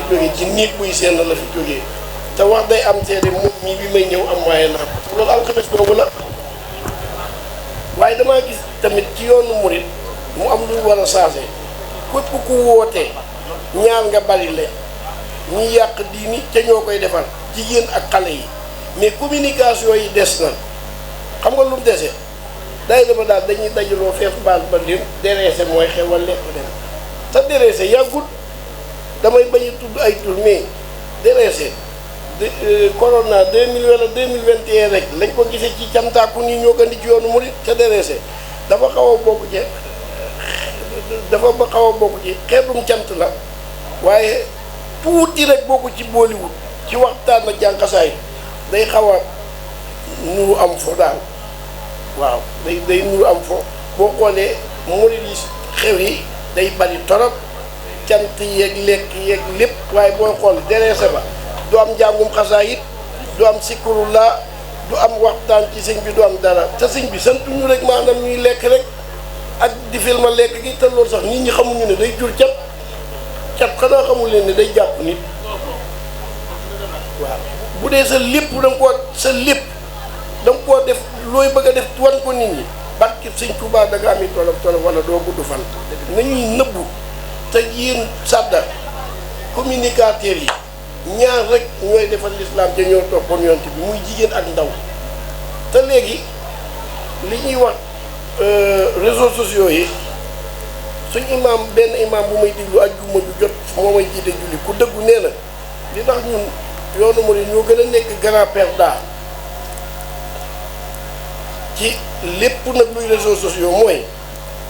jógee ci nit buy seen la fi jógee te wax day am seede moom mii bi may ñëw am waaye naa ko loolu alxames boobu la waaye damaa gis tamit ci yoonu murit mu am lu war a changé képp ku wootee ñaar nga bari le ñi yàq diini ca ñoo koy defar jigéen ak xale yi mais communication yi des na xam nga lu mu dese day dama daal dañuy dajaloo fees baal ba lim dereese mooy xewal lekk dem te dereese yàggul damay bañ a tudd ay tur mais dereese corona 2000 wala 2021 rek lañ ko gisee ci cantaaku nii ñoo gën di ci yoonu murit ca dereese dafa xaw a bokk ci xeetum cant la waaye tuuti rek boo ko ci booliwul ci waxtaan ak jànqasaay day xaw a nuru am fo daal waaw day nuru am fo boo xoolee murit yi xew yi day bari torop cant yeeg lekk yeeg lépp waaye booy xool dereese ba du am njàngum xasaayit du am sikkurulaa du am waxtaan ci sëñ bi du am dara te sëñ bi santuñu rek maanaam ñuy lekk rek ak di filma lekk gi te loolu sax nit ñi xamuñu ne day jur cat xanaa xamul leen ne day jàpp nit waaw bu dee sa lépp da nga koo def looy bëgg a def wan ko nit ñi barke sëñ Tuubaa da nga ami tolof wala doo gudd fan nañuy nëbbu te yéen sàdda communicateurs yi ñaar rek ñooy defal l'islam te ñoo toppoon yonent bi muy jigéen ak ndaw te léegi li ñuy wax réseaux sociaux yi suñ imam benn imam bu may diglu ak juma ju jot moo may jiite julli ku dëggu nee na li tax ñun yoonu murid ñoo gën a nekk grand perdant ci lépp nag luy réseaux sociaux mooy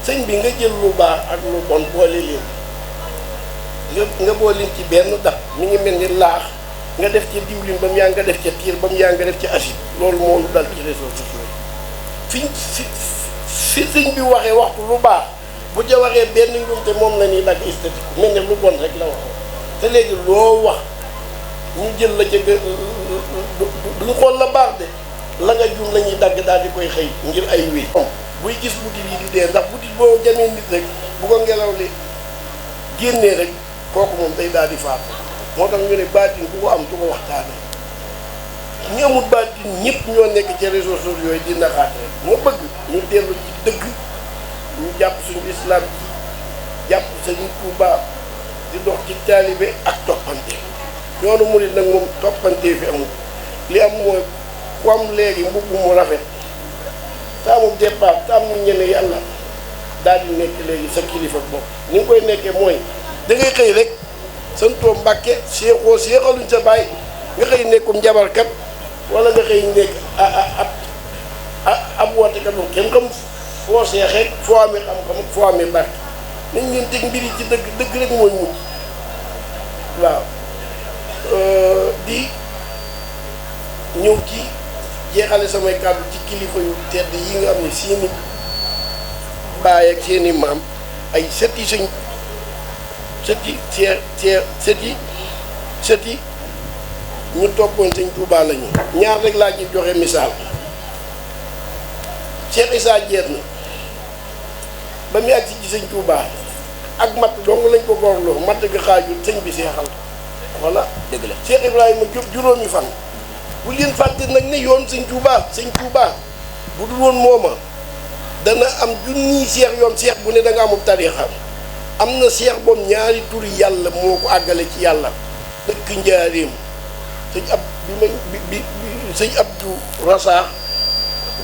sëñ bi nga jël lu baax ak lu bon boole leen nga boole ci benn dab mi ngi mel ni laax nga def ci diwlin ba mu yaa nga def ca tiir ba mu yaa nga def ci acide loolu moo lu dal ci réseaux sociaux yi fi sëñ bi waxee waxtu lu baax bu ca waxee benn njuumte moom la ñuy dagg esthétique mel ne lu bon rek la waxoon te léegi loo wax ñu jël la ca duñ xool la baax de la nga juum la ñuy dagg daal di koy xëy ngir ay wéy buy gis butit yi di dee ndax butit boo jamee nit rek bu ko ngelaw li génnee rek kooku moom day daal di faatu moo tax ñu ne baatin bu ko am du ko waxtaane ñi amul baatin ñëpp ñoo nekk ci réseaux sociaux yooyu di naxaat rek ma bëgg ñu dellu ci dëgg ñu jàpp suñu islam ji jàpp Sëriñ Tuubaa di dox ci taalibe ak toppante yoonu murid nag moom toppante fi amul li am mooy ku am léegi mbubb mu rafet te amul départ te am ñu ñene yàlla daal di nekk léegi sa kilifa bopp ni nga koy nekkee mooy da ngay xëy rek santoo Mbàkke seexoo seexaluñ sa baay nga xëy nekkum njabarkat wala nga xëy nekk ab wootekat moom kenn xam foo seexee foo amee xam-xam ak foo amee barke nañ leen teg mbir yi ci dëgg rek mooy mujj waaw di ñëw ci jeexale samay kàddu ci kilifa yu tedd yi nga xam ne seeni baay ak seeni maam ay sëti ñu toppoon sëñ Tuubaa lañu ñaar rek laa ci joxe misaal Cheikh Issa Diène ba mu agsi ci sëñ Tuubaa ak matt dong lañ ko gorloo matt ga xaajul sëñ bi seexal voilà dëgg la Cheikh Ibrahima Diop juróomi fan bu leen fàtte nag ne yoon sëñ Tuubaa bu dul woon mooma dana am junniy seex yoon seex bu ne da nga amul tariixa am na seex boom ñaari turi yàlla moo ko àggale ci yàlla dëkk njaareem sëñ Abdou Rassaax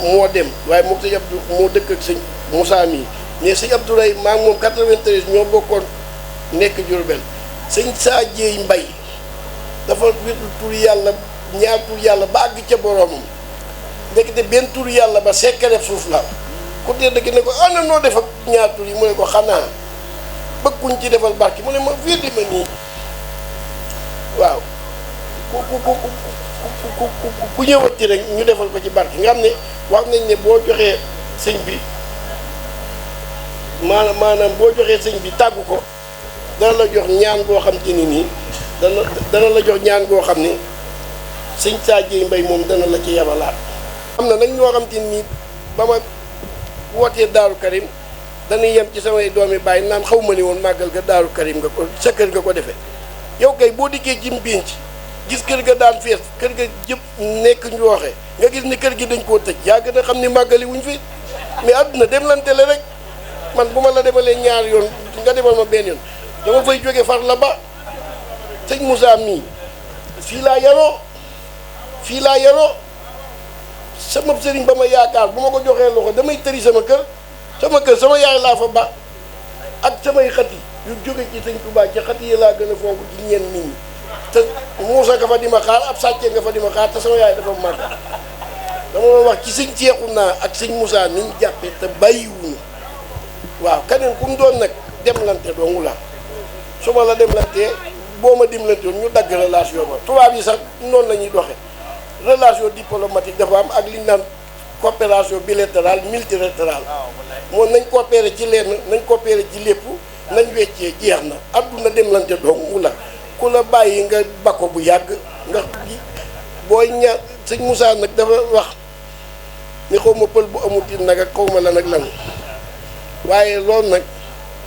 moo dem waaye moom sëñ Abdou moo dëkk ak sëñ Moussa mii mais sëñ Abdou Ray maa ngi moom 93 ñoo bokkoon nekk Jurbel sëñ Saa Jeey Mbay dafa wétu tur yàlla ñaar tur yàlla ba àgg ca boroomam ndekete benn tur yàlla ba sekkare suuf la ku tedd ki ne ko ana noo def ak ñaar tur yi mu ne ko xanaa bëgguñ ci defal barki mu ne ma weddi ma nii waaw ku ñëwati rek ñu defal ko ci barki nga xam ne wax nañ ne boo joxee sëñ bi maanaam boo joxee sëñ bi tàggu ko dana la jox ñaan goo xam te ni nii dana la jox ñaan goo xam ne sëñ Saa Jeey Mbay moom dana la ci yabalaat am na nag ñoo xam te nii ba ma wootee Daaru Karim dañuy yem ci samay doomi bàyyi naan xaw ma ni woon màggal ga Daaru Karim nga ko sa kër nga ko defee yow kay boo dikkee jim pénc gis kër ga daan fees kër ga jëpp nekk ñu waxee nga gis ni kër gi dañ koo tëj yaa gën a xam ni màggali wuñ fi mais àdduna dem lante la rek man bu ma la demalee ñaar yoon nga demal ma benn yoon dama fay jóge far la ba sëñ Moussa mii fii laa yaroo sama sëriñ ba ma yaakaar bu ma ko joxee loxo damay tëri sama kër sama yaay laa fa ba ak samay xati yu jóge ci sëñ Touba ci xati yi laa gën a fonk ci ñenn nit ñi te Moussa nga fa di ma xaar ab sàccee nga fa di ma xaar te sama yaay dafa màgg dama doon wax ci sëñ Seexuna ak sëñ Moussa ni ñu jàppee te bàyyiwuñu waaw keneen ku mu doon nag demlante dong la su ma la demlantee boo ma dimlante woon ñu dagg relation ba tubaab yi sax noonu la ñuy doxe relation diplomatique dafa am ak li ñu naan coopération bilatérale multilatérale moom nañ coopéré ci lenn nañ coopéré ci lépp nañ weccee jeex na adduna demlante dong la ku la bàyyi nga bakko bu yàgg ndax booy ñaar sëñ Moussa nag dafa wax ni xaw ma pël bu amuti nag ak xaw ma lan ak lan waaye loolu nag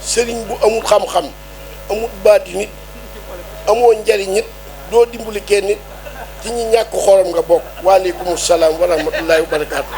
sëriñ bu amul xam-xam amul baati nit amoo njariñ nit doo dimbali kenn nit ci ñi ñàkk xorom nga bokk waaleykum salaam wa rahmatullahi wa barakaatu